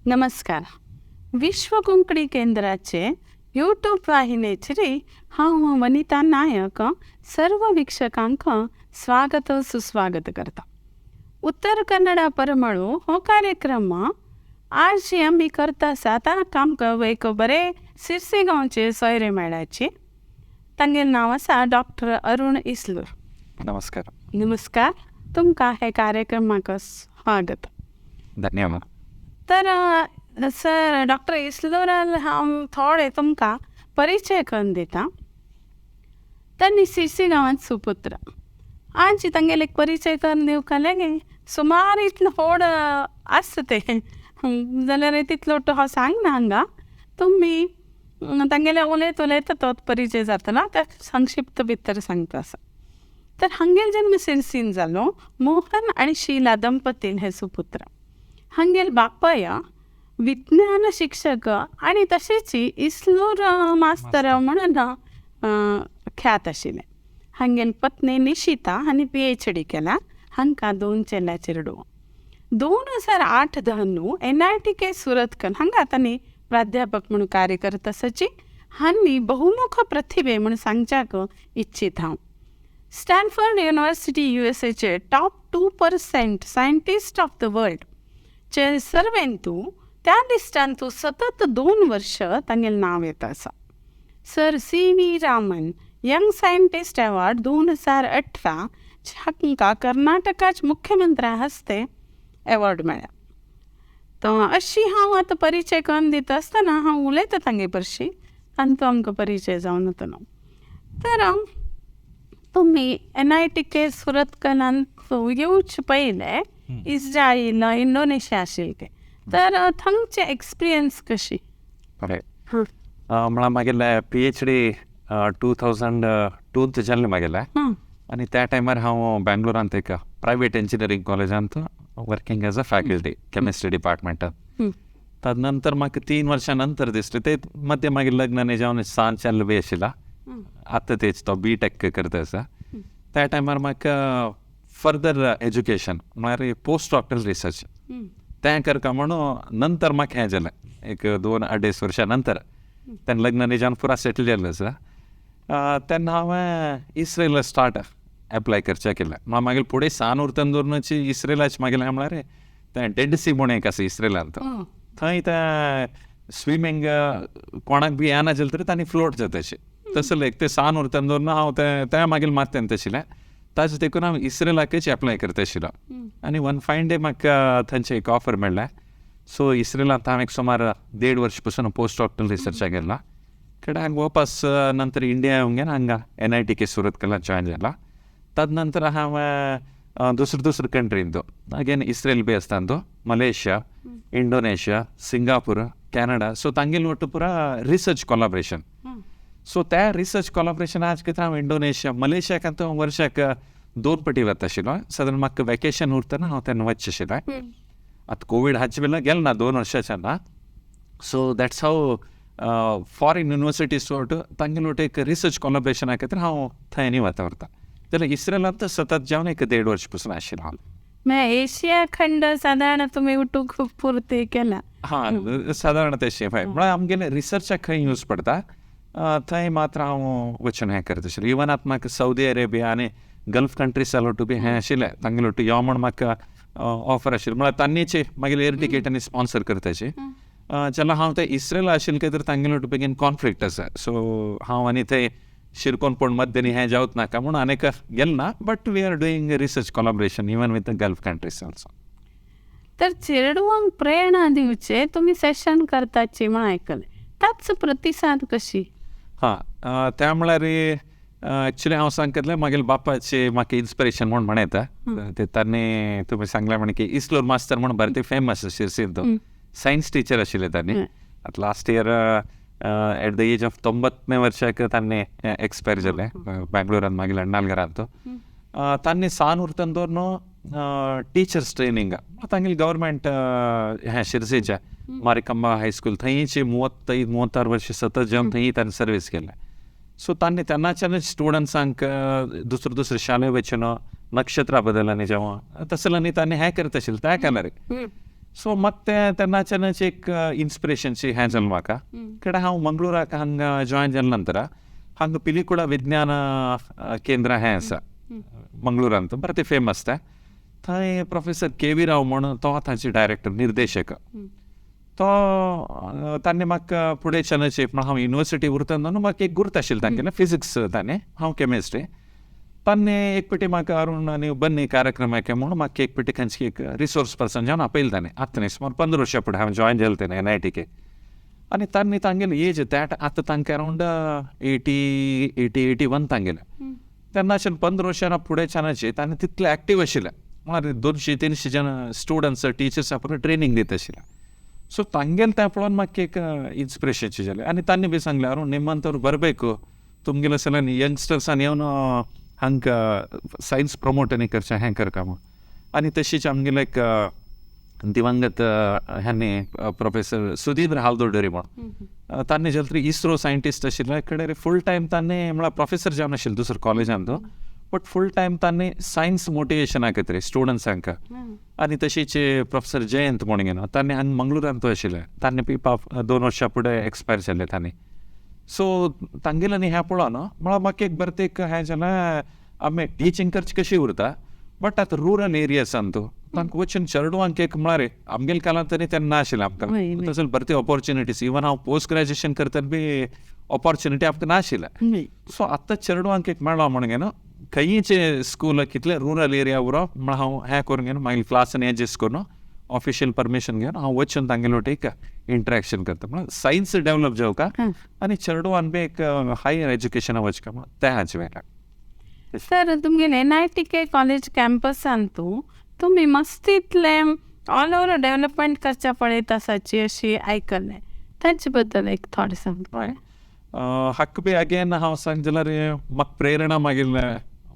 नमस्कार. विश्व कोंकणी केंद्राचे यूट्यूब वाहिनेचेर हांव वनिता नायक सर्व वीक्षकांक स्वागत सुस्वागत करता. उत्तर कन्नडा परमळू हो कार्यक्रम आज आमी करता आसा ताका आमकां एक बरे सिरसे गांवचे सोयरे मेळ्ळाचे. तांगेलें नांव आसा डॉक्टर अरुण इस्लूर. नमस्कार. नमस्कार, तुमकां हे कार्यक्रमाक स्वागत. धन्यवाद. तर सर डॉक्टर इस्लूरान हांव थोडे तुमकां परिचय करून दिता. तांणी सिरसी गांवांत सुपुत्र. आज तांगेले एक परिचय करून दिवंक गे सुमार इतलो व्हड आसता तें जाल्यार तितलो हांव सांगना हांगा. तुमी तांगेले उलयत उलयता तोच परिचय जातलो, ते संक्षिप्त भितर सांगता आसा. तर हांगेल जन्म सिरसीन जालो. मोहन आनी शीला दंपतीन हे सुपुत्र. हांगेल बापाय विज्ञान शिक्षक आनी तशेंच इस्लूर मास्तर म्हणून ख्यात आशिल्लें. हांगेल पत्नी निशिता हांणी PhD केला. हांकां 2 चेल्या चेडवां. 2008 धनु NITK Surathkal हांगा तांणी प्राध्यापक म्हणून कार्य करत आसाची. हांणी बहुमुख प्रतिभे म्हणून सांगच्याक इच्छित हांव. स्टॅनफर्ड युनिवर्सिटी USAचे top 2% scientist of the world चे सर्वेंतू त्या लिस्टांतू सतत 2 वर्ष तांगेलें नांव येता आसा. Sir CV Raman young scientist award 2018 हांकां कर्नाटकाच्या मुख्यमंत्र्या हस्ते अवॉर्ड मेळ्ळा. तर अशी हांव आतां परिचय करून दिता आसतना हांव उलयता तांगे परशी, तांचो आमकां परिचय जावन वतलो. तर तुमी NITK सुरतकलांत येवचे पयलें इस्रायल, इंडोनेशिया आशिल्लें ते, तर थंगचे एक्सपिरियन्स कशी? बरें, म्हळ्यार मागेलें PhD 2002 जाल्लें मागेलें. आनी त्या टायमार हांव बेंगलोरांत एक प्रायवेट इंजिनियरींग कॉलेजांत working as a faculty chemistry डिपार्टमेंटात. तद नंतर म्हाका 3 वर्सां नंतर दिसलें ते मध्य मागीर लग्न जावन सान चेल्लो बी आशिल्ला. आतां तेच तो BTech करता आसा. त्या टायमार म्हाका फर्दर एज्युकेशन म्हळ्यार पोस्ट डॉक्टरल रिसर्च तें करता म्हणून नंतर म्हाका हें जालें एक 2-2.5 वर्सां नंतर तेन्ना लग्न जावन पुरा सेटल जाल्लें आसा. तेन्ना हांवें इस्रेल स्टार्ट एप्लाय करचें केलें. मागीर फुडें सान उरतना दवरूनच इस्रेलाच मागीर म्हळ्यार तें डेड सी म्हूण एक आसा इस्रेलांत, थंय तें स्विमींग कोणाक बी येना जालें तरी तांणी फ्लोट जाता अशें तसलें एक तें सान उरतना दवरून हांव तें तें मागीर मारतें तशिल्लें. ताजे देखून हांव इस्रेलाकच एप्लाय करता आशिल्लो. आनी वन फायन डे म्हाका थंयचें एक ऑफर मेळ्ळें. सो इस्रेलांत हांव एक सुमार 1.5 वर्स पसून पोस्ट डॉक्टरल रिसर्चाक गेला. कडेन हांगा वापस नंतर इंडिया येवन गेला, हांगा NITK सुरतकलांत जॉयन जाला. तद नंतर हांव दुसरे दुसरे कंट्रीन अगेन इस्रेल बी आसता तो, Malaysia, Indonesia, Singapore, Canada. So तांगेले ಒಟ್ಟು ಪೂರಾ रिसर्च कोलाब्रेशन. सो त्या रिसर्च कोलाब्रेशन आज कितें हांव इंडोनेशिया, मलेशियाक हांव वर्साक 2 पटी वता आशिल्लो. सादारण म्हाका वेकेशन उरतना हांव तेन्ना वचचें आशिल्लें. आतां कोवीड हाचे बेला गेलें ना 2 वर्साच्यान ना. So that's how foreign universities वट तांगेले वट एक रिसर्च कोलाब्रेशना खातीर हांव थंय आनी वता उरता. जाल्यार इस्रेलांत सतत जावन एक 1.5 वर्स पसून आशिल्लो हांव. एशिया खंड सादारण तुमी उठूंक खूब पुर्ती केला. हां, सादारण तशें हय. म्हळ्यार आमगेले रिसर्चाक खंय यूज पडटा थंय मात्र हांव वचून हें करता आशिल्लें. इवन आतां म्हाका सौदी अरेबिया आनी गल्फ कंट्रीज जालो बी हें आशिल्लें तांगेले वट यो म्हूण म्हाका ऑफर आशिल्लें. म्हळ्यार तांणीच मागीर एयर टिकेट आनी स्पॉन्सर करताचे. जेन्ना हांव थंय इस्रेला आशिल्लें काय तर तांगेले वट बेगीन कॉन्फ्लिक्ट आसा. सो हांव आनी थंय शिरकोन पूण मद्दनी हें जावत नाका म्हूण आनीक गेलें ना. But we are doing research collaboration even with the Gulf countries also. तर चेडवांक प्रेरणा दिवचे तुमी सेशन करताची म्हूण आयकलें, ताच प्रतिसाद कशी? हां, त्या म्हळ्यार एक्चुली हांव सांगतलें मागीर बापाचे म्हाका इन्स्पिरेशन म्हूण म्हणयता. ते तांणी तुमी सांगलें म्हण की इस्लोर मास्तर म्हूण बरें ते फेमस शिरसीर तो सायन्स टिचर आशिल्ले तांणी. आतां last year at the age of 90 वर्साक तांणी एक्सपायर जालें बेंगलोरांत मागीर अण्णालघरांत. तांणी सान उरतना दवरून टिचर्स ट्रेनिंग तांगेले गव्हर्मेंट हें शिरसीचें मारिकंबा हायस्कूल थंयच 35-36 वर्स सतत जावन थंय तांणी सर्वीस केलें. सो तांणी तेन्नाच्यानच स्टुडंट्सांक दुसरे दुसरे शाळे वचून नक्षत्रा बदलांनी जेवण तसल्यांनी तांणी हें करता आशिल्लें त्या काळार. सो म्हाका तें तेन्नाच्यानच एक इन्स्पिरेशनशी हें जालें म्हाका. कडेन हांव मंगळुराक हांगा जॉयन जाले नंतर हांगा पिलिकुडा विज्ञान केंद्र हें आसा मंगळुरांत, बरें तें फेमस तें. थंय प्रोफेसर के व्ही राव म्हूण तो तांचे डायरेक्टर निर्देशक, तो तांणी म्हाका फुडें चलचे म्हण हांव युनिवर्सिटी उरतना न्हू म्हाका एक गुर्त आशिल्लें तांगेलें फिजिक्स ताणें, हांव केमिस्ट्री. तांणी एक पेटी म्हाका अरुण आनी बन्नी कार्यक्रमाक म्हूण म्हाका एक पेटी खंयची एक रिसोर्स पर्सन जावन आपयलें ताणें. आतां न्ही सुमार 15 वर्सां फुडें हांव जॉयन जालें तेन्ना एन I T K. आनी तांणी तांगेलें एज that आतां तांकां अरावंड 80 80 81 तांगेलें. तेन्नाच्यान 15 वर्सां फुडें छानाचे तांणी तितले एक्टीव आशिल्लें, म्हळ्यार 200-300 जाण स्टुडंट्स टिचर्स आपण ट्रेनींग दित आशिल्लें. सो तांगेलें तें पळोवन म्हाका एक इन्स्पिरेशनशी जालें. आनी तांणी बी सांगलें अरुण निमंतर बरबेक तुमगेले सगळ्यांनी यंगस्टर्सान येवन हांकां सायन्स प्रमोट आनी करचें हें करता म्हूण. आनी तशीच आमगेले एक दिवंगत ह्यानी प्रोफेसर सुधींद्र हालदोडरी म्हूण, तांणी जालें तरी इस्रो सायंटिस्ट आशिल्ले कडेन फूल टायम तांणी म्हळ्यार प्रोफेसर जावन आशिल्ले दुसऱ्या कॉलेजांत, बट फूल टायम तांणी सायन्स मोटिवेशना खातीर स्टुडंट्सांक. आनी तशीच प्रोफेसर जयंत म्हूण घेवन तांणी हांगा मंगळुरांत आशिल्ले, तांणी बी 2 वर्सां फुडें एक्सपायर जाल्ले तांणी. सो तांगेल्यानी हें पळोवन म्हळ्यार म्हाका एक बरें एक हें जालें आमी टिचींग करची कशी उरता, बट आतां रुरल एरियासान तूं तांकां वचून चेडवांक एक म्हळ्यार आमगेले काळांत तरी तेन्ना नाशिल्लें आमकां तसो भरती ऑपॉर्च्युनिटीज, इवन हांव पोस्ट ग्रॅज्युएशन करतना बी ऑपॉर्च्युनिटी आमकां नाशिल्लें. सो आतां चेडवांक एक मेळ्ळो म्हणून घेवन खंयचे स्कूल कितले रुरल एरिया उरो म्हळ्यार हांव हें करून घेवन मागीर क्लासान एडजस्ट करून ऑफिशियल परमिशन घेवन हांव वचून तांगेले वटेन एक इंट्रॅक्शन करता, म्हळ्यार सायन्स डेवलप जावका आनी चेडवान बी एक हायर एज्युकेशना वचका म्हण तें हाचें मेळटा. सर तुमगेले N I T K college कॅम्पसान तूं तुमी मस्तीतले ऑल ओवर डेवलपमेंट करच्या पळयत आसाची अशी आयकलें, तांचे बद्दल एक थोडें सांग. हक्क बी अगेन हांव सांग जाल्यार म्हाका प्रेरणा मागीर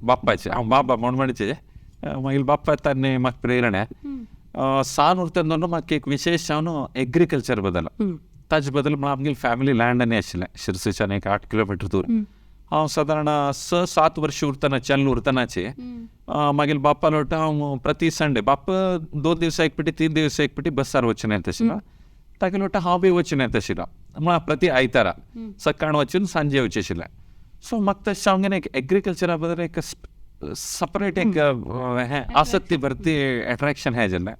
बाप्पाची, हांव बाबा म्हूण म्हणचे मागीर बाप्पा ताणें म्हाका प्रेरणा सान उरतना न्हू म्हाका एक विशेश जावन एग्रीकल्चर बद्दल, ताजे बद्दल म्हळ्यार आमगेली फॅमिली लँड आनी आशिल्लें शिरसीच्यान एक 8 किलोमिटर दूर. हांव सादारण 6-7 वर्सां उरतना चेल्ल उरतनाचे मागीर बाप्पा लोटा हांव प्रति संडे बाप्पा 2 दिवसा एक पेटी 3 दिवसा एक पेटी बसार वचून येता आशिल्लो, तागे लोटा हांव बी वचून येता आशिल्लो, म्हळ्यार प्रति आयतारा सकाळ वचून सांजे येवचें आशिल्लें. सो म्हाका तशें हांव एक एग्रीकल्चरा बद्दल एक सपरेट एक हें आसक्ती भरती एट्रॅक्शन हें जालें.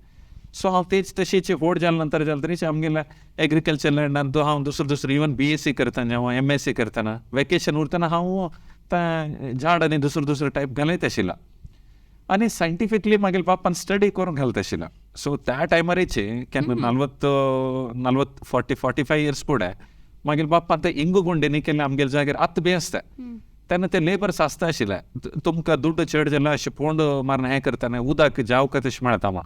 सो हांव तेच तशीच व्हड जाले नंतर जालें तरी आमगेल्या एग्रीकल्चर लँडान तो हांव दुसरें दुसरें इवन BSc करतना हांव MSc करतना वेकेशन उरतना हांव तें झाड आनी दुसरें दुसरें टायप घालयत आशिल्लो आनी सायंटिफिकली मागीर बापान स्टडी करूंक घालत आशिल्लो. सो त्या टायमारेचे केन्ना 40 40 45 इयर्स फुडें मागीर बापान ते इंगू गुंडेनी केन्ना आमगेल्या जाग्यार आतां बी आसता तेन्ना ते लेबर्स आसता आशिल्ले, तुमकां दुड्ड चड जाल्यार अशें पोंड मारून हें करतना उदक जावका तशें मेळटा मा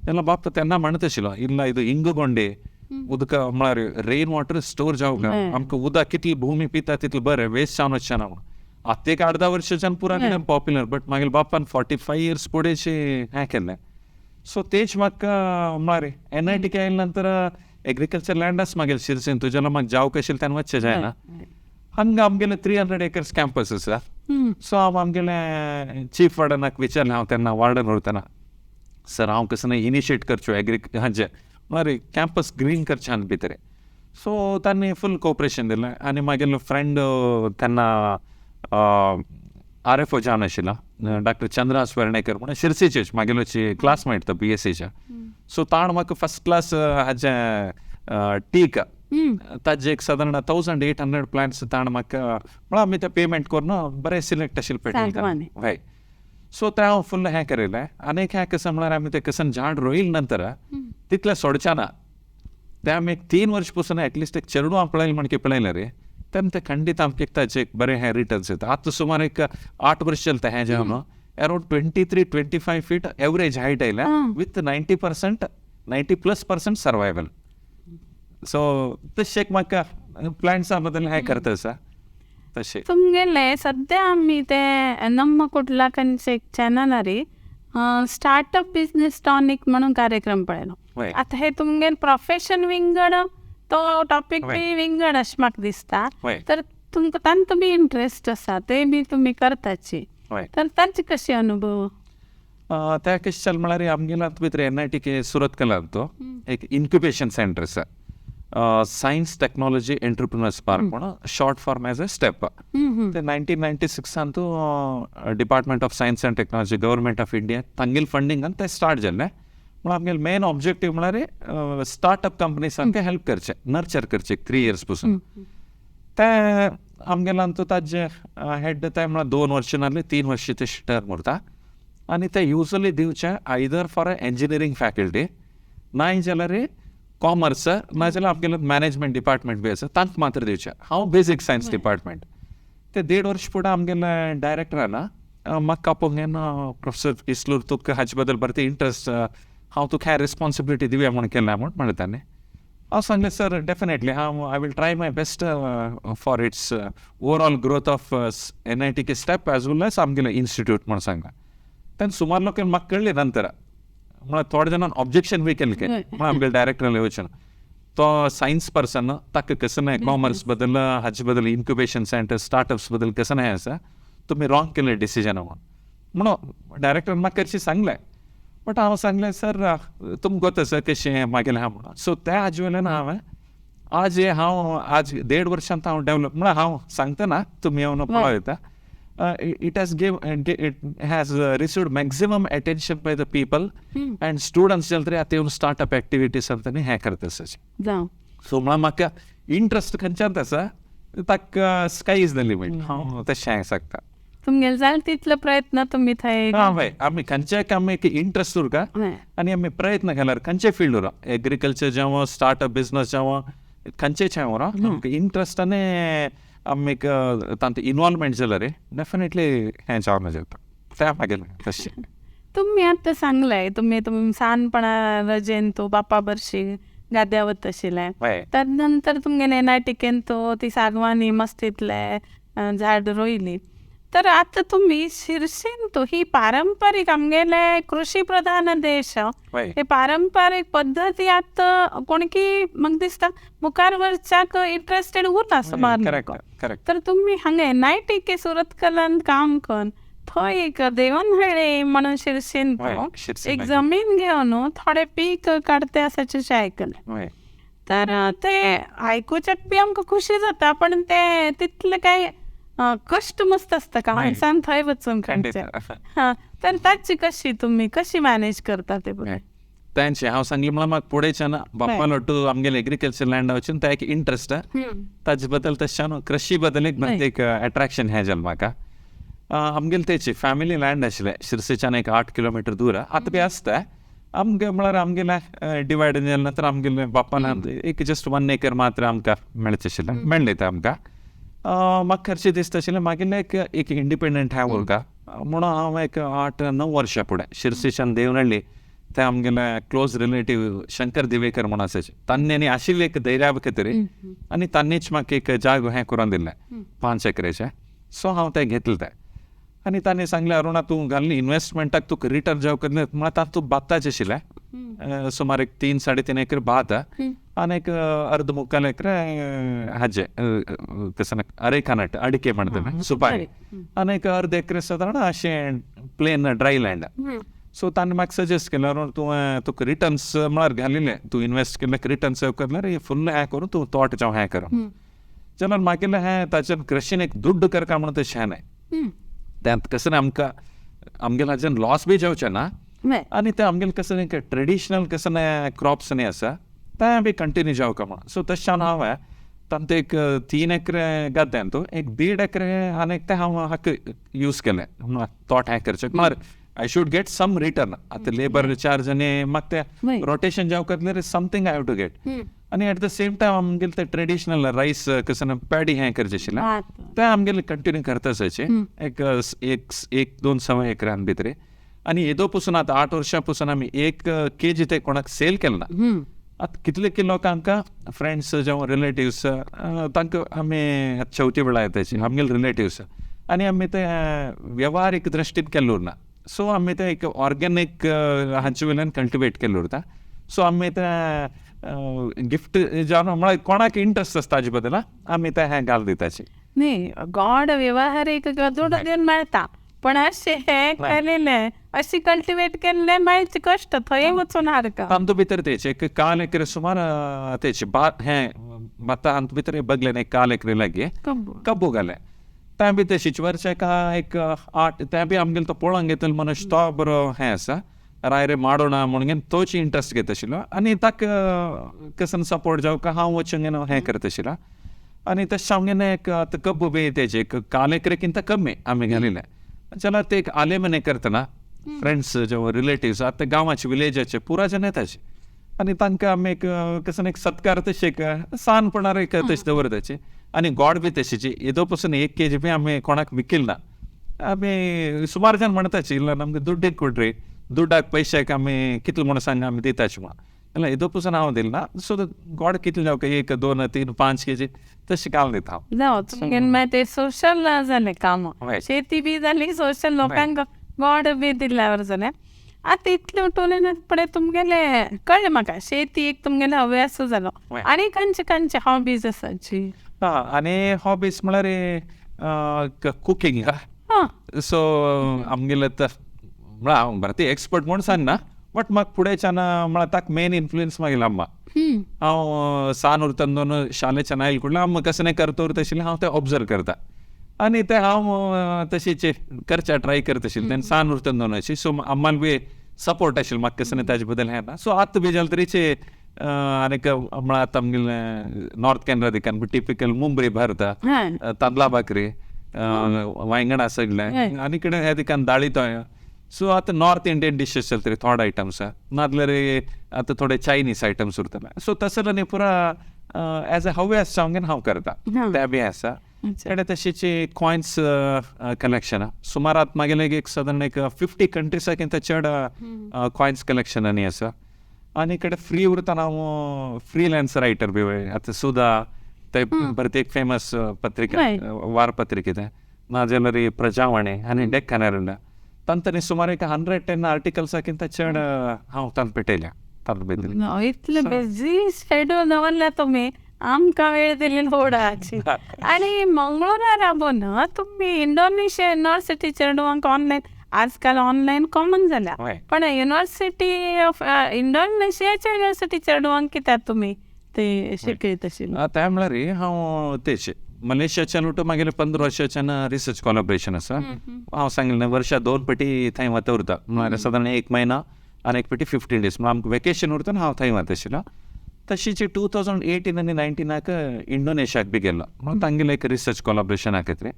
तेन्ना बाप तेन्ना म्हणत आशिल्लो इल्ला ಇದು इंगू गोंडे उदक म्हळ्यार रेन वॉटर स्टोर जावका आमकां उदक कितली भूमी पिता तितलें बरें वेस्ट जावन वचचें ना म्हूण. आतां एक 8-10 वर्सांच्यान पुरा पॉप्युलर, बट मागीर बापान 45 इयर्स फुडें हें केल्लें. सो तेच म्हाका म्हळ्यार एन I T K आयले नंतर एग्रीकल्चर लँड आसा मागीर शिरसीन तुज्या म्हाका जावक आशिल्लें तेन्ना वचचें जायना. हांगा आमगेलें 300 एकर्स कॅम्पस आसा. सो हांव आमगेलें चीफ वार्डनाक विचारलें, हांव तेन्ना वार्डन उरतना, सर हांव कसो इनिशिएट करच्यो एग्री हांचें म्हळ्यार कॅम्पस ग्रीन करचें आनी भितर. सो तांणी फूल कोऑपरेशन दिलें आनी मागीर फ्रेंड तेन्ना RFO जावन आशिल्लो डॉक्टर चंद्रहास वेर्णेकर म्हणून शिरसीचेच मागेलोची क्लासमेट तो BScच्या. सो ताण म्हाका फर्स्ट क्लास हाजें टीक ताजे एक सादारण 1800 प्लांट्स ताण म्हाका म्हळ्यार आमी तें पेमेंट करून बरें सिलेक्ट आशिल्लें पेटी. हय, सो तें हांव फुल्ल हें केलें. आनी एक हें कशें म्हळ्यार आमी तें कसन झाड रोयल नंतर तितलें सोडचें ना, तें आमी 3 वर्स पसून एटलिस्ट एक चेडवां पळयलें म्हणके पळयलें रे तेन्ना तें खंडीत आमकां एक ताचें एक बरें हें रिटर्न्स येता. आतां सुमार एक 8 वर्स चलता हें जेवण अरावंड 23-25 फीट एवरेज हायट आयल्या विथ 90% 90+% सर्वायवल. सो तशें एक म्हाका प्लांट्सा बद्दल हें करता आसा. तशें तुमगेले सद्या आमी ते नम्म कुटला खंयचे एक चॅनलार स्टार्टअप बिजनेस टॉनिक म्हणून कार्यक्रम पळयलो. आतां हे तुमगेले प्रोफेशन विंगड, तो टॉपीक बी विंगड अशें म्हाका दिसता, तर तुमकां तांकां बी इंट्रस्ट आसा ते बी तुमी करताची, तर तांचे कशे अनुभव? त्या कशें जालें म्हळ्यार आमगेल्या भितर NITK सुरतकलांत एक इन्क्युबेशन सेंटर आसा, सायन्स टेक्नॉलॉजी एंटरप्रिनर्स पार्क म्हणून, short form as a STEP. ते 1996 Department of Science and Technology, Government of India तांगेले फंडिंगान ते स्टार्ट जाल्लें. म्हळ्यार आमगेले मेन ऑब्जेक्टीव म्हळ्यार स्टार्टअप कंपनीसांक हेल्प करचें, नर्चर करचें 3 इयर्स पसून. ते आमगेल्यान तो ताजे हेड ते म्हळ्यार 2 वर्सां नाल्यार 3 वर्सां तशें टर्म उरता आनी ते युजली दिवचे either for a engineering faculty नाय जाल्यार कॉमर्स नाजाल्यार आमगेले मॅनेजमेंट डिपार्टमेंट बी आसा तांकां मात्र दिवचें. हांव बेजीक सायन्स डिपार्टमेंट. ते 1.5 वर्स फुडें आमगेले डायरेक्टरान म्हाका आपोवन घेवन, प्रोफेसर इस्लूर तुका हाचे बद्दल बरें इंट्रस्ट, हांव तुका ह्या रिस्पॉन्सिबिलिटी दिवया म्हूण केला म्हूण म्हणलें ताणें. हांव सांगलें सर डेफिनेटली हांव I will try my best for its overall growth of NITK STEP as well as आमगेले इन्स्टिट्यूट म्हूण सांगलें. तेन्ना सुमार लोकांक म्हाका कळ्ळें नंतर म्हळ्यार थोडे जाणान ऑब्जेक्शन बी केलें म्हळ्यार आमगेले डायरेक्टरान वचून तो सायन्स पर्सन ताका कसं नाही कॉमर्स बद्दल हाचे बद्दल इन्क्युबेशन सेंटर स्टार्टअप्स बद्दल कसं नाही आसा, तुमी रॉंग केलें डिसिजन म्हणून म्हणून डायरेक्टर म्हाका कशी सांगलें. बट हांव सांगलें सर तुमकां गोत आसा कशें मागेलें आहा म्हणून. सो त्या हाजे वयल्यान हांवें आज हांव आज 1.5 वर्सांत हांव डेवलप म्हळ्यार हांव सांगतना तुमी येवन पळयता it has give it has received maximum attention by the people and students जाल्यार तरी आतां येवन स्टार्टअप एक्टिविटीज आनी हें करता आसा. सो म्हळ्यार म्हाका इंट्रस्ट खंयच्यान आसा ताका स्काय is the limit, हांव तशें सांगता. तुमगेले जाय तितले प्रयत्न तुमी थंय. हय, आमी खंयच्याय आमी एक इंट्रस्ट उरका आनी आमी प्रयत्न केल्यार खंयचे फिल्ड उरा, एग्रीकल्चर जावं स्टार्टअप बिजनस जावं खंयचेच हें उरा, आमकां इंट्रस्ट आनी आमी एक तांतूं इनवॉल्वमेंट जाल्यार डेफिनेटली हें जावन जाता तें मागीर तशें. तुमी आतां सांगलें तुमी तुमी ल्हानपणा रजेन तूं बापा बरशी गाद्या वता आशिल्लें, तर नंतर तुमगेले NITKन तो ती सागवानी मस्तींतले झाड रोयली. तर आतां तुमी शिरसीन तो ही पारंपारीक आमगेले कृषी प्रधान देश हे पारंपारीक पद्दती आतां कोणकी म्हाका दिसता मुखार वरच्याक इंट्रस्टेड उरना सुमार. तर तुमी हांगा NITK सुरतकलान काम करून थंय एक देवनहळ्ळी म्हणून शिरसीन एक जमीन घेवन थोडे पीक काडते आसाचें आयकलें. तर ते आयकुच्याक बी आमकां खुशी जाता पण ते तितले काय कष्ट मस्त आसता का माणसान थंय वचून काडचें. तर ताची कशी तुमी कशी मॅनेज करता ते बरें? तेंचे हांव सांगलें म्हळ्यार म्हाका फुडेंच्यान बाप्पा लट्टू आमगेले एग्रीकल्चर लँडा वचून ते एक इंट्रस्ट ताजे बद्दल तशें कृषी बद्दल एक एक एट्रॅक्शन हें जालें म्हाका. आमगेले तेची फॅमिली लँड आशिल्लें शिरसीच्यान एक 8 किलोमिटर दूर आतां बी आसता. आमगे म्हळ्यार आमगेले डिवायड जालें नंतर आमगेले बाप्पान एक जस्ट 1 एकर मात्र आमकां मेळचें आशिल्लें, मेळ्ळें तें आमकां. म्हाका खर्चे दिसता आशिल्लें मागीर एक एक इंडिपेंडंट ह्या उरता म्हणून हांव एक 8-9 वर्सां फुडें शिरसीच्यान देवनहळ्ळी ते आमगेले क्लोज रिलेटीव शंकर दिवेकर म्हणून आसाचे तांणी आशिल्लें एक धैर्या खातीर आनी तांणीच म्हाका एक जागो हें करून दिल्लें 5 एकरेचें. सो हांव तें घेतलें तें आनी तांणी सांगलें अरुणा तूं घाल्ली इनवेस्टमेंटाक तुका रिटर्न जावंक म्हळ्यार तातूंत भाताचें आशिल्लें सुमार एक 3-3.5 एकर भात आनी एक अर्द मुक्काल एकर हाजे कसं अरेकानट अडिके म्हणटा सुपारी आनी एक अर्द एकर सादारण अशें प्लेन ड्राय लँड. सो ताणें म्हाका सजेस्ट केलें अरुण तुवें तुका रिटर्न्स म्हळ्यार घालिल्लें तूं इनवेस्ट केल्लें रिटर्न्स करल्यार फुल्ल हें करून तूं तोट जावं हें कर जाल्यार मागीर हें ताचेर कृषीन एक दुड्ड करका म्हणून तशें न्हय त्यात कसं आमकां आमगेले हाजेन लॉस बी जावचें ना आनी तें आमगेलें कसं ट्रेडिशनल कसं क्रॉप्स न्ही आसा तें बी कंटिन्यू जावका म्हणून. सो तशें हांवें तांतूं एक 3 एकर गद्द्यांत एक 1.5 एकर आनी तें हांव हाका यूज केलें तोट हें करचें म्हळ्यार I should get some return. आतां लेबर चार्ज आनी म्हाका तें रोटेशन जावंक जाल्यार something I have to get. आनी एट the same time आमगेले ते ट्रेडिशनल रायस कसं पॅडी हें करचें आशिल्लें तें आमगेलें कंटिन्यू करता आसाचें एक एक 2-1.25 एकरान भितर. आनी येदो पसून आतां 8 वर्सां पसून आमी 1 केजी ते कोणाक सेल केलें ना. आतां कितले कितले लोकांक फ्रेंड्स जावं रिलेटिव्स तांकां आमी चवथी वेळार येताची आमगेले रिलेटिव्स आनी आमी ते वेव्हारीक दृश्टीन केल्लें उरना. सो आमी ते एक ऑर्गेनीक हांचे वयल्यान कल्टिवेट केल्लें उरता. सो आमी ते गिफ्ट जावन म्हळ्यार कोणाक इंट्रस्ट आसता ताजे बद्दल आमी ते हें घाल दिताची. न्ही गॉड वेव्हारीक दुडू दिवन मेळटा पण अशें हें केलेलें अशी कल्टिवेट केल्ले मागीर कश्ट थंय वचून हारका. तांतू भितर तेच एक काल एकरे सुमार तेच हें भाता हातूंत भितर बगलेन एक काल एकरे लागीं कब्बू घालें. तें बी तशीच वर्साक एक 8 तें बी आमगेलो तो पळोवंक घेतलो मनीस तो बरो हें आसा रायरे माडोना म्हणून तोच इंट्रस्ट घेता आशिल्लो आनी ताका कसन सपोर्ट जावं हांव वचून हें करता आशिल्लो. आनी तशें आमगेलें एक आतां कब्बू बी तेजे एक काल एकरे किंता कमी आमी घालिल्लें जाल्यार ते एक आलेमने करतना फ्रेंड्स जे रिलेटिव्स आतां गांवाचे विलेजाचे पुरा जण येताचे आनी तांकां आमी एक कसन एक सत्कार तशें एक सानपणार एक तशें दवरताचे. आनी गोड बी तशीच येदो पसून 1 kg B आमी कोणाक विकिल ना. आमी सुमार जण म्हणटाचे इल्लो आमकां दुड्डीक कोडरी दुड्डाक पयशाक आमी कितले म्हण सांग आमी दिताचे म्हण जाल्यार येदो पसून हांव दिल ना. सो गोड कितले जावं 1 2 3 5 kg तशें घालून दिता हांव. जावं तुमगेलें मागीर ते सोशल जालें काम, शेती बी जाली सोशल लोकांक गोड बी दिल्यावर जालें. आतां इतलें उठवलें पळय तुमगेलें कळ्ळें म्हाका शेती एक तुमगेलें हव्यास जालो. आनी खंयचे खंयचे हॉबीज आसाची? आनी हॉबीज म्हळ्यार कुकींग. सो आमगेलें म्हळ्यार हांव भारतीय एक्सपर्ट म्हूण सांगना बट म्हाका फुडेंच्यान म्हळ्यार ताका मेन इन्फ्लुयन्स मागीर अम्मा. हांव सान उरतना शालेच्यान आयले कुडलें अम्मा कशें नाही करता उरता आशिल्लें हांव तें ऑब्जर्व करता आनी तें हांव तशीच करच्या ट्राय करता आशिल्लें तेन्ना सान उरतना अशी. सो अम्मान बी सपोर्ट आशिल्लो म्हाका कशें ताजे बद्दल हें ना. सो आतां बी जालें तरीचे आनीक म्हळ्यार आतां आमगेलें नॉर्थ कॅनरा दिकान टिपिकल मुंबरी भरता तांदळा भाकरी वांयगणां सगळें आनी कडेन ह्या दिकान दाळी तोय. सो आतां नॉर्थ इंडियन डिशेस चलतले तरी थोडे आयटम्स नाजाल्यार आतां थोडे चायनीज आयटम्स उरतले. सो तसो न्ही पुरा एज अ हव्यास हांव हांव करता तें बी आसा. कडेन तशीच कॉयन्स कलेक्शन सुमार आतां मागेलें एक सादारण एक 50 कंट्रीसाकिंत चड कॉयन्स कलेक्शन आनी आसा. आनी कडेन फ्री उरतना हांव फ्रीलान्स रायटर बी आतां सुदा ते परत एक फेमस पत्रिका वारपत्रिके तें नाजाल्यार प्रजावाणी आनी डेक्कन हेरल्ड तांतनी सुमार एक 110 आर्टिकल्साकिंत चड हांव तांत पेटयल्या तांत भितर. इतलें बिजी शेड्यूल दवरला तुमी आमकां वेळ दिली होडाची. आनी मंगळुरा राबोन तुमी इंडोनेशिया युनिवर्सिटी चेडवांक ऑनलायन आजकाल ऑनलायन कॉमन जाल्या पण युनिवर्सिटी ऑफ इंडोनेशियाच्या युनिवर्सिटी चेडवांक कित्याक तुमी ते शिकयत आशिल्ले? तें म्हळ्यार हांव तेच मलेशियाच्यान उठून मागीर 15 वर्साच्यान रिसर्च कोलॅबरेशन आसा. हांव सांगिल्लें वर्सा 2 पटी थंय वता उरता म्हळ्यार सादारण 1 महिना आनी 1 पटी 15 days म्हळ्यार आमकां वेकेशन उरता हांव थंय वता आशिल्लो. तशीच 2018 आनी 19 इंडोनेशियाक बी गेल्लो म्हणून तांगेलें एक रिसर्च कोलॅबरेशन आहा.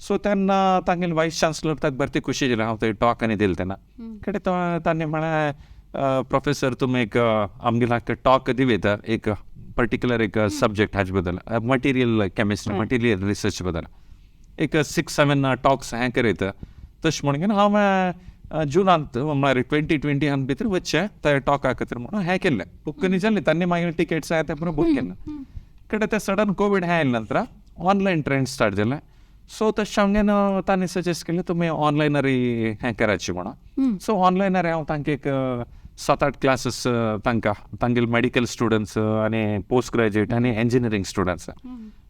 सो तेन्ना तांगेले वायस चान्सलर ताका भरती खुशी जाली हांव थंय टॉक आनी दिलें तेन्ना कडेन तो ताणें म्हळें प्रोफेसर तुमी एक आमगेल्या टॉक दिवयता एक पर्टिक्युलर एक सब्जेक्ट हाजे बद्दल मटिरियल केमिस्ट्री मटिरियल रिसर्च बद्दल एक 6-7 टॉक्स हें करयता तशें म्हणून हांव जुनांत म्हळ्यार 2020 भितर वचचें ते टॉका खातीर म्हणून हें केल्लें बुक न्ही जालें तांणी मागीर टिकेट्स आहा तें पुरो बूक केलें. कडेन तें सडन कोवीड हें आयलें नंतर ऑनलायन ट्रेंड स्टार्ट जालें. सो तशें आमगेन तांणी सजेस्ट केलें तुमी ऑनलायनर हें करायचें म्हणून. सो ऑनलायनर हांव तांकां एक 7-8 क्लासीस तांकां तांगेले मेडिकल स्टुडंट्स आनी पोस्ट ग्रॅज्युएट आनी इंजिनियरींग स्टुडंट्स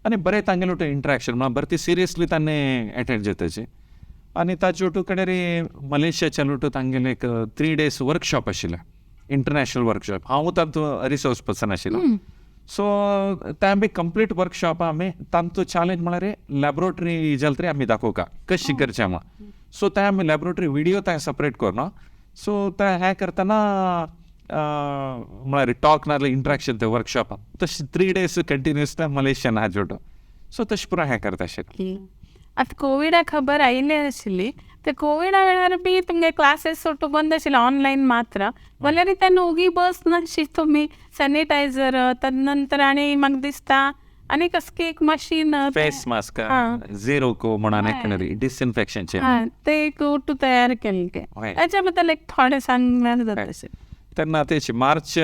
आनी बरें तांगेलें वटेन इंट्रॅक्शन म्हळ्यार बरें ती सिरियसली तांणी एटेंड जाताची. आनी ताजे वटू कडेन मलेशियाच्या वटू तांगेलें एक 3 days workshop आशिल्लें इंटरनॅशनल वर्कशॉप. हांव तातूंत रिसोर्स पर्सन आशिल्लो. सो तें बी कंप्लीट वर्कशॉप आमी तांचो चॅलेंज म्हळ्यार लॅबोरेटरी जालें तरी आमी दाखोवका कशी करचें म्हूण. सो तें आमी लॅबोरेटरी व्हिडियो तें सेपरेट करून सो तें हें करतना म्हळ्यार टॉक नाजाल्यार इंट्रॅक्शन तें वर्कशॉपान तशें 3 days continuous तें मलेशियान आहा जोडो. सो तशें पुरो हें करता आशिल्लें. आतां कोविडा खबर आयिल्ली आशिल्ली ते कोविडा वेळार बी तुमगे क्लासीस सुटू बंद आशिल्ले ऑनलायन मात्र जाल्यार तेन्ना ओगी बस नाशी तुमी सॅनिटायझर तदनंतर आनी म्हाका दिसता आनी कसली एक मशीन फेस मास्क झिरो को म्हणून डिसइन्फेक्शनचे ते एक ओटू तयार केले ते ताच्या बद्दल एक थोडें सांगल्यार जाता अशें. तेन्ना तेच मार्च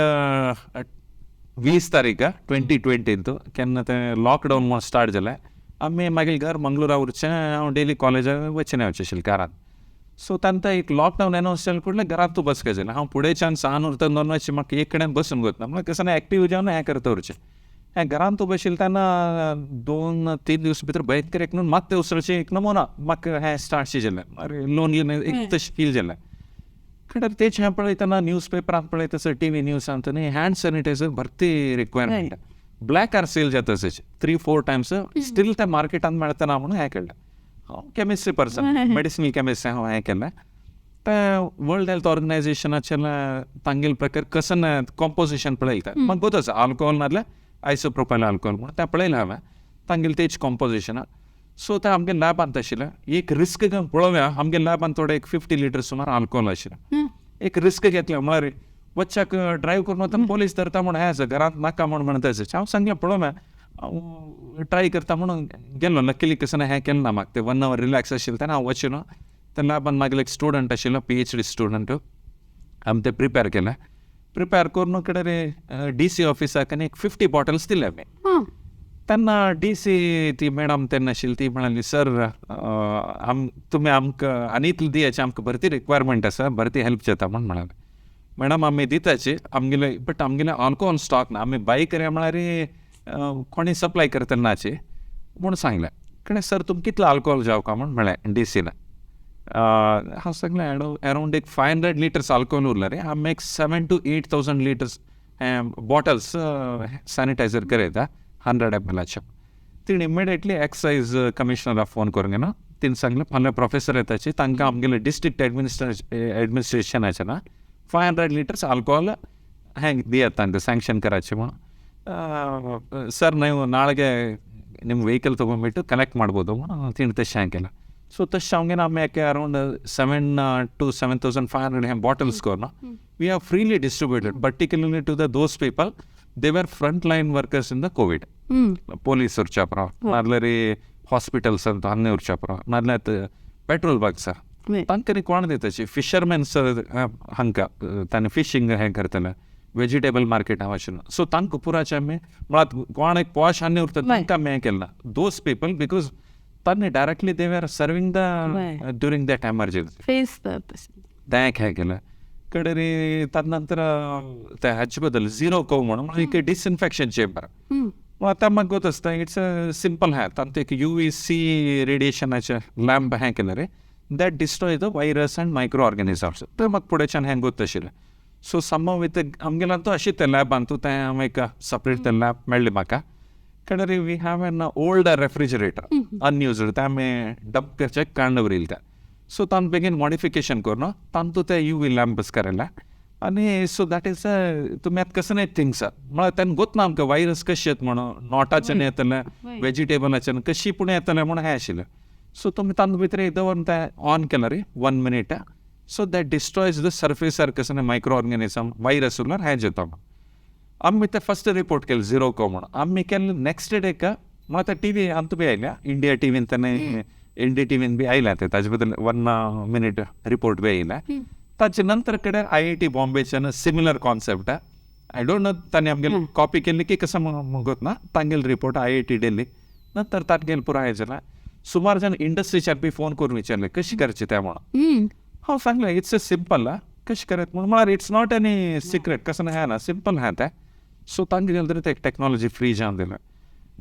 20 तारीख 2020 केन्ना तें लॉकडावन म्हूण स्टार्ट जालें. आमी मागीर घर मंगळुरा उरचें हांव डेली कॉलेजाक वचना वचें आशिल्लें कारान. सो तांकां एक लॉकडावन एनावन्स जालें फुडलें घरांत तूं बसका जालें हांव फुडेंच्यान सान उरता दोन म्हाका एक कडेन बसून वतना म्हळ्यार कसो एक्टीव जावन हें करता उरचें हें घरांत तूं बशिल्लें तेन्ना 2-3 दीस भितर भयंकर एक मात्तें उसळचें एक नमुना म्हाका हें स्टार्ट जालें लोनलीनेस एक तशें फील जालें. कडेन तेच हें पळयतना न्यूज पेपरांत पळयता सर, टी व्ही न्यूजांत न्ही, हँड सॅनिटायझर भरती रिक्वायरमेंट. ब्लॅकार सेल जाता 3-4 टायम्स स्टील त्या मार्केटांत मेळतना म्हणून हें केलें. हांव केमिस्ट्री पर्सन, मेडिसिनल केमिस्ट हांव हें केलें. ते वर्ल्ड हेल्थ ऑर्गनायझेशनाचे तांगेले प्रकार कसन कॉम्पोजिशन पळयता म्हाका गोत आसा, आल्कोहोल नासल्यार आयसोप्रोपायल आल्कोहोल म्हणून तें पळयलें हांवें, तांगेले तेच कॉम्पोजिशना. सो तें आमगे लॅबांत आशिल्लें एक रिस्क घेवन पळोवया, आमगे लॅबांत थोडे एक 50 लिटर सुमार आल्कोहोल आशिल्लें. एक रिस्क घेतलें म्हळ्यार वच्चाक ड्रायव्ह करून वतना पोलीस धरता म्हूण हें आसा, घरांत नाका म्हूण म्हणटा. हांव सांगलें पळोवया, हांव ट्राय करता म्हणून गेलो. लकीली कसं हें केलें ना म्हाका, तें 1 our relax आशिल्लें तेन्ना हांव वचून त्या लॅबान मागीर एक स्टुडंट आशिल्लो, PhD student, आमी तें प्रिपेर केलें. प्रिपेर करून कडेन डी सी ऑफिसाक आनी एक 50 बॉटल्स दिले आमी. तेन्ना डी सी ती मॅडम तेन्ना आशिल्ली, ती म्हणाली सर तुमी आमकां आनी इतलें दियाचे, आमकां भरती रिक्वायरमेंट आसा, भरती हेल्प जाता म्हूण म्हणाले. मॅडम आमी दिताची आमगेले, बट आमगेले आल्कोहोल स्टॉक ना, आमी बाय करया म्हळ्यार कोणी सप्लाय करतले नाची म्हूण सांगलें. कडेन सर तुमकां कितलो आल्कोहोल जावं का म्हूण म्हळें डी सीन. हांव सांगलें अरावंड एक 500 लिटर्स आल्कोहोल उरला रे, आमी एक 7 to 8,000 litres bottles sanitiser करयता 100 ml. तिणें इमिडिएटली एक्सायज कमिशनराक फोन करून घेना, तिणें सांगलें फाल्यां प्रोफेसर येताची, तांकां आमगेले डिस्ट्रिक्ट एडमिनिस्ट्रेशनाचे ना 500 लिटर्स आल्कोहोल हें दियात तांकां सँक्शन करायचें म्हणून. सर ನೀವು ನಾಳೆಗೆ ನಿಮ್ಮ ವೆಹಿಕಲ್ ತೊಗೊಂಡ್ಬಿಟ್ಟು ಕಲೆಕ್ಟ್ ಮಾಡ್ಬೋದು म्हणून तिणें तशें हें केलें. सो तशें हांव आमी एक अरावंड 7 to 7,500 हें बॉटल्स करून we have freely distributed, particularly to the those people they were front line workers in the Covid. Police उरच्या नाल्यार हॉस्पिटल्स हांगा उरच्या नाल्यार पेट्रोल बंक्स तांकां कोण दिताची, फिशरमॅन्स हांकां तांणी फिशींग हें करतले, वेजिटेबल मार्केट हांव आशिल्लो. सो तांकां पुराचे आमी म्हळ्यार कोण एक पॉश आनी उरता तांकां आमी हें केलें ना, those people because तांणी directly they were serving the during that emergency face तें एक हें केलें. कडेन ताजे नंतर ते हाचे बद्दल झिरो कोव म्हणून एक डिसइन्फेक्शन चेंबर आतां म्हाका गोत आसता, it's a simple हें तांतूं एक UVC रेडिएशनाचें लॅम्प हें केलें रे, that destroy the virus and micro organisms. तें म्हाका फुडेंच्यान हें गोत आशिल्लें. सो सम विथ आमगेल्यान तो अशें तें लॅबान तूं तें हांव एक सपरेट तें लॅब मेळ्ळें म्हाका. कडेन we have an old refrigerator unused, तें आमी डंप करचें काडून दवरिल्लें तें. सो तांकां बेगीन मॉडिफिकेशन करून तांतूं तें UV lamps केलें आनी सो that is तुमी आतां कसले थिंग्स म्हळ्यार तेन्ना गोत ना आमकां वायरस कशें येता म्हणून, नोटाच्यान येतलें, वेजिटेबलाच्यान कशी पूण येतलें म्हणून हें आशिल्लें. सो तुमी तांतूं भितर एक दवरून तें ऑन केलें रे 1 minute, so that destroys the surface कसलें मायक्रो ऑर्गेनिजम वायरस उरल्यार हें जाता. आमी तें फस्ट रिपोर्ट केलें झिरो को म्हणून. आमी केलें नेक्स्ट डेक म्हळ्यार आतां टी व्ही आमकां बी आयल्या, इंडिया टीव्हीन तेन्ना एन डी टीव्हीन बी आयल्या तें ताजे बद्दल 1 मिनीट रिपोर्ट बी आयल्या. ताचे नंतर कडेन IIT बॉम्बेच्यान similar concept, I don't know तांणी आमगेले कॉपी केल्ली की कसं गोत ना, तांगेले रिपोर्ट IIT Delhi नंतर तांगेले पुराय जालें. सुमार जाण इंडस्ट्रीच्यान बी फोन करून विचारलें कशें करचें तें म्हणून. हांव सांगलें it's a simple कशें करत म्हणून, म्हळ्यार it's not any secret कसं हें ना, सिंपल हें तें. सो तांकां गेलें तरी तें टॅक्नॉलॉजी फ्री जावन दिलें.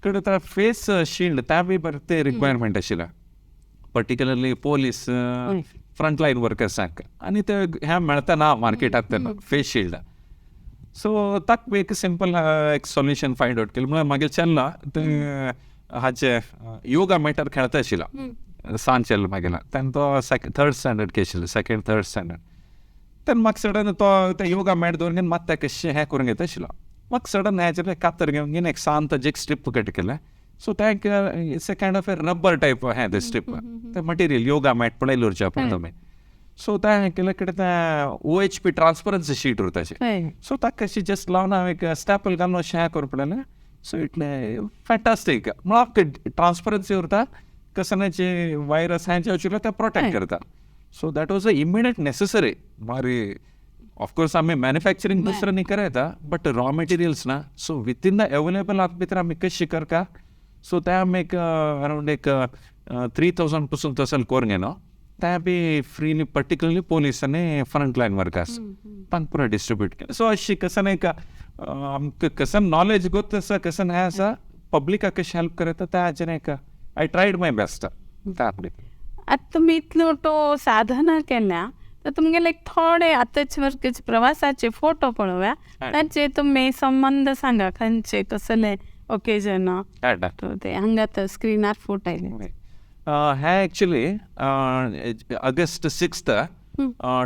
कडेन त्या फेस शिल्ड तें बी बरें तें रिक्वायरमेंट आशिल्लें, पर्टिक्युलरली पोलीस फ्रंट लायन वर्कर्सांक, आनी ते हें मेळटा ना मार्केटांत तेन्ना फेस शिल्ड. सो ताका एक सिंपल एक सोल्युशन फायंड आवट केलें. म्हळ्यार मागीर चल्ला तें हाचे योगा मॅटर खेळता आशिल्लो सान चेल्लो मागीर तेन्ना तो थर्ड स्टँडर्ड के आशिल्लो, सेकेंड थर्ड स्टँडर्ड. तेन्ना म्हाका सडन तो तें योगा मॅट दवरून मात तेका कशें हें करूंक येता आशिल्लो. म्हाका सडन हें जालें कातर घेवन एक शांत एक स्ट्रीप कट केलें. सो तें it's a kind of a rubber type हें तें स्ट्रीप, तें मटेरियल योगा मॅट पळयलें उरचें आपण तुमी. सो तें हें केलें कडेन तें OHP transparency sheet उरता अशें. सो ताका कशें जस्ट लावन हांवें एक स्टेपल घालून अशें हें करून पळयलें. सो इतलें फॅन्टास्टीक म्हळ्यार ट्रान्सपरन्सी उरता, कसलें जे वायरस हें जें आशिल्लें तें प्रोटेक्ट करता. So that was a immediate necessary. मागीर ऑफकोर्स आमी मॅन्युफॅक्चरींग दुसरें न्ही करयता, बट रॉ मटेरियल्स ना, सो विथीन the available आतां भितर आमी कशें करता. सो तें आमी एक अरावंड एक 3,000 पसून तसो करून घेना, तें बी फ्रीली पर्टिक्युलरली पोलीस आनी फ्रंट लायन वर्कर्स तांकां पुराय डिस्ट्रिब्यूट केलें. सो अशें कसं एक आमकां कसं नॉलेज गोत आसा, कसं हें आसा, पब्लिकाक कशें हेल्प करता त्या हाचेर एक I tried my best. आतां तुमी इतलो तो साधना केल्या तर तुमगेले एक थोडे आतांचे वर्गाचे प्रवासाचे फोटो पळोवया, तांचे तुमी संबंद सांगा, खंयचे कसले ओकेजन ते हांगा तर स्क्रिनार फोटो आयले. हे एक्चुली August 6,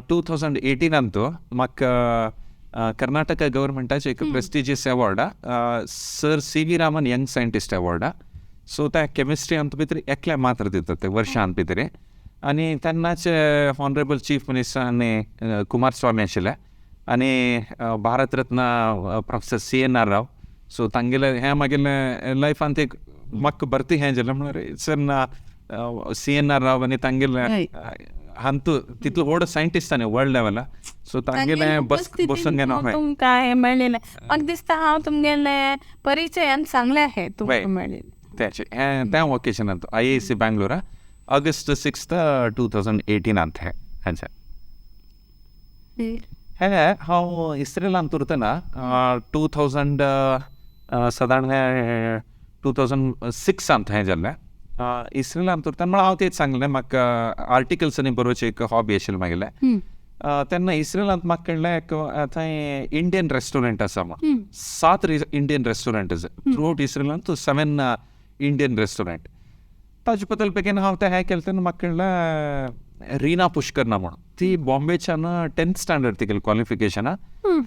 2018 अंतू म्हाका कर्नाटका गव्हर्मेंटाचे एक prestigious award, sir C V Raman young scientist award. So त्या केमिस्ट्री अंत भितर एकल्या मात्र दितात ते वर्षांत भितर. आनी तेन्नाच ऑनरेबल चीफ मिनिस्टर आनी कुमारस्वामी आशिल्ले आनी Bharat Ratna professor C N R Rao. So तांगेले हें मागीर लायफांत एक म्हाका भरती हें जालें म्हळ्यार it's an C N R Rao आनी तांगेले हांतू तितलो व्हड सायंटिस्ट आनी वर्ल्ड लेवला. सो तांगेले बस बसून घेना तुमकां हें मेळ्ळेलें म्हाका दिसता हांव तुमगेले परिचयान सांगलें हें तुमकां मेळ्ळेलें तेचें हें त्या ओकेजनांत IISc Bangalore August 6, 2018 हें हांचें. हें हांव इस्रेलांत उरतना 2000 सादारण हें 2006 हें जाल्लें. इस्रेलांत उरतना म्हळ्यार हांव तेच सांगलें म्हाका आर्टिकल्स आनी बरोवची एक हॉबी आशिल्ली मागेलें. तेन्ना इस्रेलांत म्हाका कळ्ळें एक थंय इंडियन रेस्टॉरंट आसा म्हूण. 7 इंडियन रेस्टॉरंट आसा थ्रू आवट इस्रेलांत, 7 इंडियन रेस्टॉरंट. ताजे बद्दल बेगीन हांव तें हें केलें तेन्ना म्हाका कळ्ळें रीना पुष्करना म्हूण, ती बॉम्बेच्यान 10th standard तिगेली क्वॉलिफिकेशना.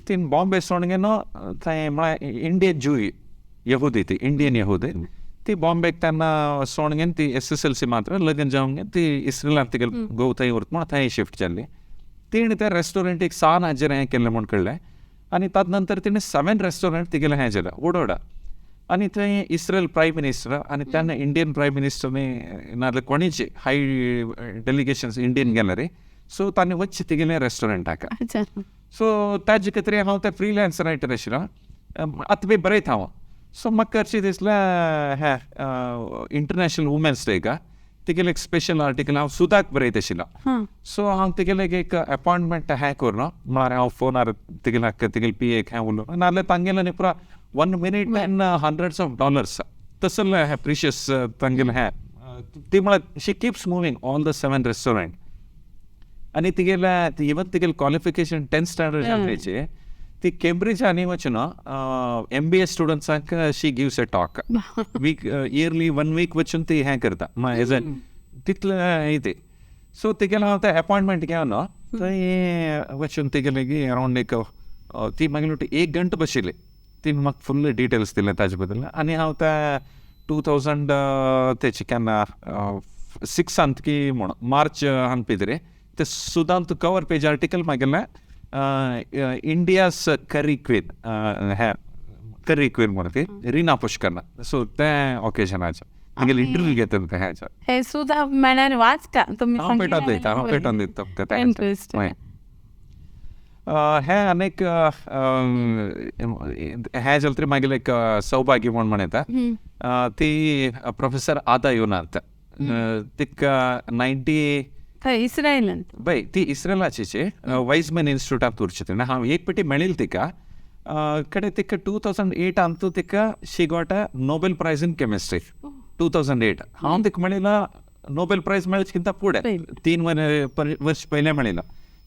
तीन बॉम्बे सोडून थंय म्हळ्यार इंडियन ज्यू यहुदी, ती इंडियन यहुदी, ती बॉम्बेक तेन्ना सोडून ती SSLC मात्र लग्न जावन ती इस्रेलांत तिगेली घोव थंय उरता म्हूण थंय शिफ्ट जाल्ली. तिणें त्या रेस्टॉरंट एक 6 हाजेर हें केल्लें म्हूण कळ्ळें आनी ताजे नंतर तिणें 7 रेस्टॉरंट तिगेलें हें जालें वडोडा. आनी थंय इस्रेल प्रायम मिनिस्टर आनी तेन्ना इंडियन प्रायम मिनिस्टर नाजाल्यार कोणीच हाय डेलिगेशन्स इंडियन गेले रे. सो तांणी वचचें तिगेलें रेस्टॉरंटाक. सो ताजे खातीर हांव तें फ्रिलान्स रायटर आशिल्लो, आतां बी बरयता हांव. सो म्हाका अशें दिसलें हें इंटरनॅशनल वुमेन्स डे का तिगेलें एक स्पेशल आर्टिकल हांव सुदाक बरयत आशिल्लो. सो हांव तिगेलें एक अपॉयंटमेंट हें करून म्हळ्यार हांव फोनार तिगेल्याक तिगेले पी एक हें उलोवन नाजाल्यार तांगेलें न्ही पुरा 1 minute and hundreds of dollars तसलें हें प्रिशियस तांगेलें हें ती म्हळ्यार she keeps moving all the 7 restaurant. आनी तिगेलें इवन तिगेलें क्वॉलिफिकेशन 10th standard जाल्ल्याची ती केम्ब्रिज आनी वचून MBA स्टुडंट्सांक she gives a talk week yearly 1 week वचून ती हें करता एज अ तितलें ती. सो तिगेलें हांव तें अपॉयंटमेंट घेवन थंय वचून तिगेलें अरावंड एक ती मागीर 1 घंटो बशिल्ली, ती म्हाका फुल्ल डिटेल्स दिले ताजे बद्दल. आनी हांव त्या 2000 तेचे केन्ना 6 की म्हूण मार्च हांगा भितर ते सुदांत कवर पेज आर्टिकल मागेलें इंडियास करी क्वीन हें करी क्वीन म्हणून ती रीना पुष्करना. सो तें ओकेजनाचें मागीर इंटरव्यू घेता तें हें हे सुद्दां मेळ्ळ्यार वाचता तुमी. हांव पेटोवन दिता, हांव पेटोवन दिता तुमकां. हें आनीक हें जालें तरी मागीर एक सौभाग्य म्हूण म्हणटा ती प्रोफेसर आदा योनाथ तिका 90 इस्रायलांत बाय ती इस्रायलाची वायजमॅन इन्स्टिट्यूटांत उरची तेन्ना हांव एक पेटी मेळिल्ली तिका कडे तिका 2008 अंतू तिका she got a Nobel prize in chemistry 2008. हांव तिका मेळिल्ला नोबेल प्रायज मेळचें फुडें 3 वर्स पयलें मेळिल्लो.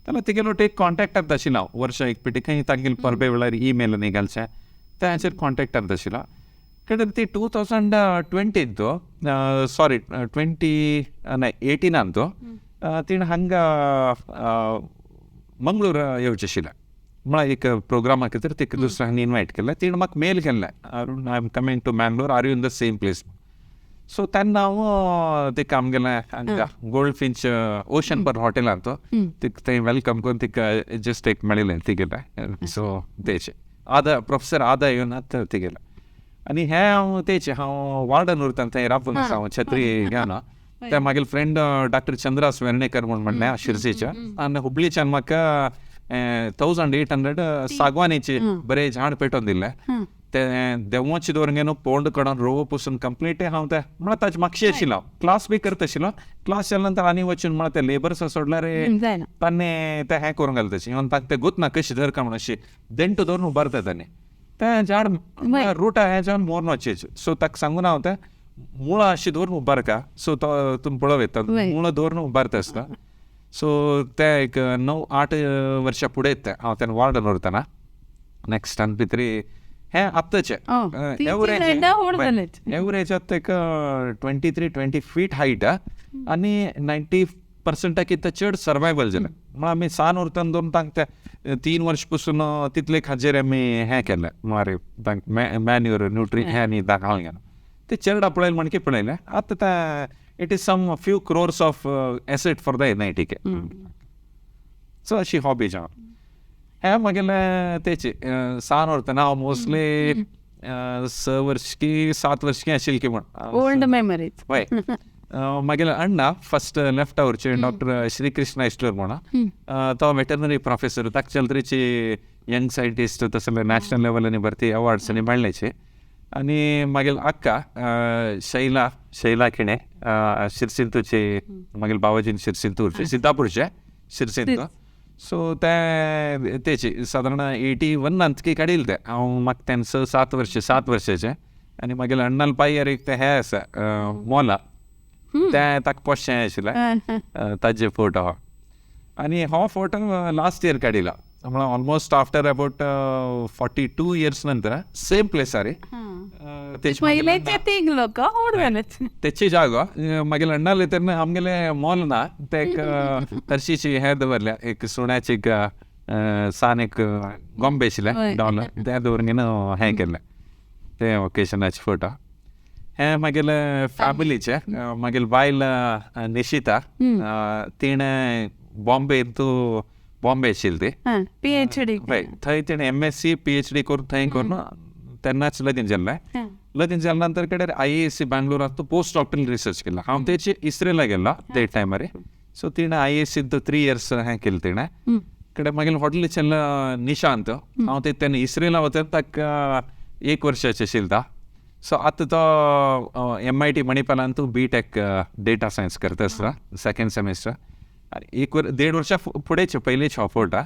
तेन्ना तिगेलो एक कॉन्टेक्टांत आशिल्लो हांव वर्सां एक पेटी खंय तांगेले परबे वेळार ईमेल न्ही घालचें तांचेर कॉन्टेक्टांत आशिल्लो. कडे ती 2020 सॉरी 2018 तिणें हांगा मंगळूर येवचें आशिल्लें म्हळ्यार एक प्रोग्रामा खातीर तिका दुसऱ्यांनी इनवायट केल्लें. तिणें म्हाका मेल केल्लें, Arun I am coming to Mangalore, are you in the same place. So तेन्ना हांव तिका आमगेलें हांगा गोल्ड फिंच ओशन पर हॉटेलांत तिका थंय welcome करून तिका जस्ट एक मेळिल्लें तिगेलें. सो तेचें आदा प्रोफेसर आदा येवन तिगेलें. आनी हें हांव तेचें हांव वार्डन उरता थंय राबून आसा हांव छत्री घेवन. ते मागीर फ्रेंड डॉक्टर चंद्रास वेर्णेकर म्हूण म्हणलें शिरसीच्या आनी हुबळीच्यान म्हाका 1800 सागवानीचे बरें झाड पेटोवन दिल्लें. ते देंवोचे दवरून घेवन पोंड कडून रोवो पसून कंप्लीट हांव ते म्हळ्यार ताजे मागशें आशिल्लो हांव क्लास बी करता आशिल्लो. क्लास जाल्या नंतर आनी वचून म्हळ्यार ते लेबर्स सोडल्यार तांणी तें हें करूंक घालता तशें इवन तांकां तें गोत ना कशें धर काय म्हणून अशें देंटो दवरून उबारता तांणी तें झाड रुटा हें जावन मोरून वचचें. सो ताका सांगून हांव तें मुळां अशें दवरून उबारका. सो तो तुमी पळोवं येता मुळां दवरून उबारता आसता. सो ते एक 9-8 वर्सां फुडें तें हांव तेन्ना वॉर्डन उरतना नेक्स्टान भितरी हें आत्ताचें एवरेज आतां एक 23-20 फीट हायट आनी 90% कितें चड सर्वायवल जालें. म्हळ्यार आमी सान उरतना दोन तांकां ते 3 वर्स पसून तितले खाजेर आमी हें केलें मारे तांकां मॅन्यूर न्युट्री हें आनी घालून गेलें ते चेरडा पळयलें म्हणकी पळयलें आतां तें it is some few crores of asset for the NITK. So अशी हॉबी जावन हें म्हगेलें तेची सान उरतना हांव मोस्टली 6 वर्स की 7 वर्स की आशिल्ली की म्हण ओल्ड मेमरीज. हय म्हगेले अण्णा फस्ट लेफ्ट आवरचे डॉक्टर श्रीकृष्ण इस्टर म्हणून तो वेटरनरी प्रोफेसर ताका चलतरीची यंग सायंटिस्ट तसले नॅशनल लेवलांनी भरती अवॉर्ड्स आनी मेळ्ळेचे. आनी मागीर अक्का शैला शैला किणे शिरसिंतूचे मागीर बाबाजीन शिरसिंतूरचे सिद्धापूरचे शिरसिंतू. सो ते तेचे सादारण 81 की काडिल्ले ते हांव म्हाका तेन्ना 6-7 वर्स 7 वर्साचे. आनी मागीर अण्णाल पायर एक तें हें आसा मोला तें ताका पोशें आशिल्लें ताजे फोटो आहा. आनी हो फोटो लास्ट इयर काडिला म्हळ्यार ऑलमोस्ट आफ्टर अबावट 42 इयर्स नंतर सेम प्लेसार तेची जागो मागीर अण्णाले तेन्ना आमगेले मॉल ना ते एक तर्शीची हें दवरल्या एक सुण्याची एक सान एक गोंबे आशिल्लें डॉल तें दवरून हें केल्लें तें ओकेजनाचे फोटो. हें मागीर फॅमिलीचें मागीर बायल निशिता तिणें बॉम्बे तूं बॉम्बे आशिल्ली ती PhD हय थंय तिणें MSc PhD करून थंय करून तेन्नाच लगीन जाल्लें. लगीन जाल्या नंतर कडेन IISc बँगलोरांत पोस्ट डॉक्टरल रिसर्च केला. हांव तेचे इस्रेला गेलो ते टायमार. सो तिणें IISc 3 years हें केलें तिणें कडेन मागीर हॉटेल चेल्ला निशांत हांव ते तेन्ना इस्रेला वता ताका 1 वर्साचें आशिल्लें. सो आतां तो MIT मणिपालांत BTech data science करता आसता सेकंड सेमिस्टर. एक 1.5 वर्सां फुडेंच पयलींच हो फोटो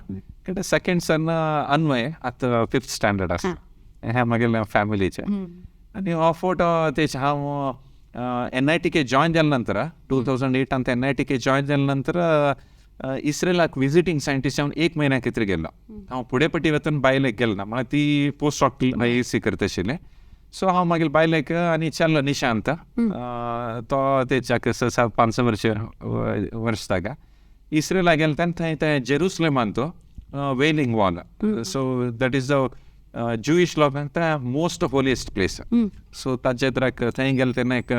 कडेन सेकंड सन अन्वय आतां 5th standard आसा हें मागीर फॅमिलीचें. आनी हो फोटो तेच हांव NITK join जाल्या नंतर 2008 NITK join जाल्या नंतर इस्रेलाक विजिटींग सायंटिस्ट हांव 1 म्हयन्या खातीर गेल्लो. हांव फुडें पटी वतना बायलेक गेलो ना म्हळ्यार ती पोस्ट डॉक्टर IISc करता आशिल्लें. सो हांव मागीर बायलेक आनी चल्लो निशांत तो तेच्या 6-5 वर्स वर्स ताका इस्रेला गेलो तेन्ना थंय तें जेरुसलेमान तो Wailing Wall. So that is the Jewish लोकांक तें मोस्ट होलिएस्ट प्लेस. सो ताचे तर थंय गेले तेन्ना एक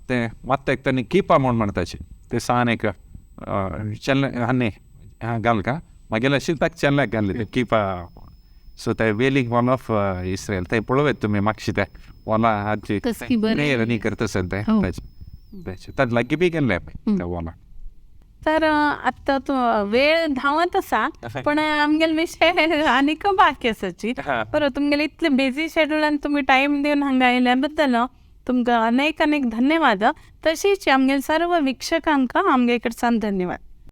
तें मात्त एक तेन्ना किपा म्हूण म्हणटाचे ते सान एक चेल्ले आनी घाल का मागीर अशी ताका चेल्ल्याक घाल्ले ते किपा. सो ते वेलिंग वॉल ऑफ इस्रायल थंय पळोवं तुमी मागशी ते वॉला हाची प्रेयर आनी करता आसत ते ताचे ताचे लागीं बी गेल्ले त्या वॉलाक. तर आतां तो वेळ धांवत आसा पण आमगेले विशय आनीक बाकी आसाची. बरो तुमगेले इतले बिजी शेड्युलान तुमी टायम दिवन हांगा आयल्या बद्दल तुमकां अनेक अनेक धन्यवाद. तशीच आमगेले सर्व वीक्षकांक आमगे कडच्यान धन्यवाद.